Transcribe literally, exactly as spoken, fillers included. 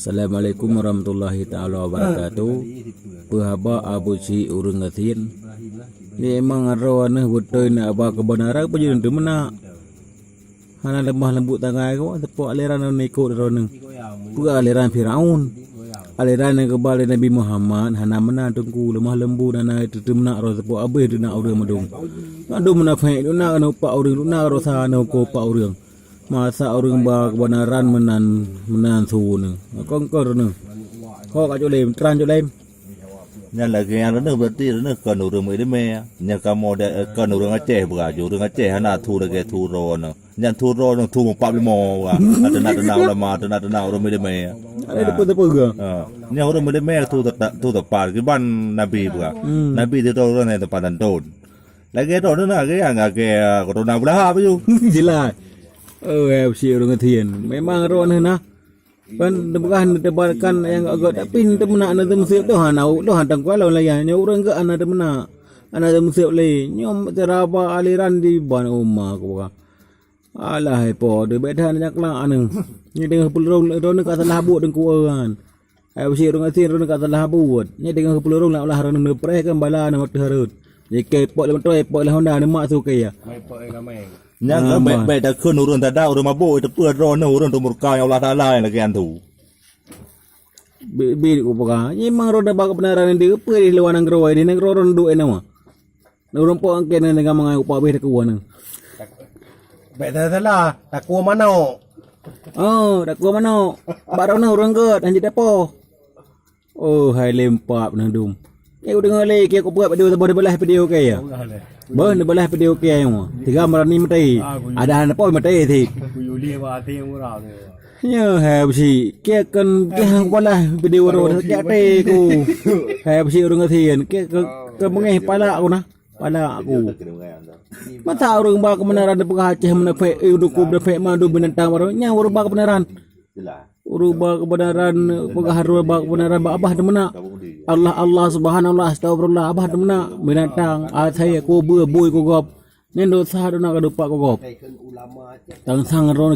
Assalamualaikum warahmatullahi taala wabarakatuh. Peuhaba Abu Syik ureuëng gasien. Memang droeneuh beutôi na ba keubeunaran peujeuet teumeunak. Hana lemah lembut tangai keu teupok aliran ngon ikot droeneuh. Peue aliran Firaun. Aliran nyang geuba lé Nabi Muhammad hana meunan teungku, lemah lembut hana teumeunak droe teupok abéh deunak ureuëng meudong. Mandum munafék duna keunoe upak ureuëng, duna rosa keunoe upak ureuëng. Masa ureuëng ba keubeunaran meunan, meunan su neuh. Kongkor neuh. Ho ka culem, tran culem. Nyan lagée nyan neuh berarti neuh kon ureuëng meuileumé. Nyan kamoe da-, kon ureuëng Aceh beuraju. Ureuëng Aceh hana thu lagée thu droeneuh. Nyan thu droeneuh thu meupat limo beurah. Teunak-teunak ulama, teunak-teunak ureuëng meuileumé. Ada depan tepeugah. Ha. Nyan ureuëng meuileumé thu teuta-, thu tepat kiban Nabi beurah. Hmm. Nabi teuh ureuëng nyang tepat dan ton. Lagée droeneuh na lagée nyang lagée, ah, keturunan Abu Lahab tu. Jelas. Oh, eh, si ureuëng gasien. Memang droeneuh na. Kan teupeugah neutebarkan nyang agak tapi teumeunak na teumeusiep tu hana, tu hana tangkualon laya. Nyoe ureuëng geuh hana teumeunak. Hana teumeusiep lé. Nyoe cara ba aliran di ban uma ku ka. Alah, hai po, de beda hana nyak la anu. Ni tengah peulurung droeneuh ka salah buet dengkuan. Hai bisi ureuëng gasien droeneuh ka salah buet. Nyan teungoh geupeulurong lam ulah droeneuh neupreh kan bala na wateuh rhot. Jikeu pot lé moto, pot lé honda neumak su keu ya. Nyan Ah, keuh bèk, bah. Bèk takheun ureuëng tada ureuëng mabök, teupeue droeneuh ureuëng teumurka nyang Allah Taala nyang lagée nyan tu. Bi-, bi ku peugah. Memang droeneuh bak keubeunaran di peue di luwa nanggroe, di nanggroe droeneuh duek nyoe. Ureuëng po angken ngon mangai upah beh takue nyoe. Bèk salah-salah, takue manok. Oh, takue manok. Bak droeneuh ureuëng gèt, hanjeuet tapoh. Oh, hai lempap na dum. Nyoe udeungoe lé, keu kupeuet video saboh neubalah video keu ya. Boh neubalah video keu ya nyoe. Tiga meurani meutai. Ada hana poh meutai sit. Nyoe hai beusi, keu kon keu hang kubalah video roh sakét até ku. Hai beusi ureuëng gasien, keu, keu, keu beungéh palak ku na. Palak ku. Masa ureuëng ba keubeunaran dipeugah Aceh munafék, eh, dukun munafék mandum binatang baroe. Nyan ureuëng ba keubeunaran. Ureuëng ba keubeunaran, peugah ureuëng ba keubeunaran bak abah teumeunak. Allah, Allah, subhanallah, astagfirullah, abah teumeunak. Binatang, asai, kubur, bui, kugop. Nyan dosa duna ka dupat kugop. Tang sang droe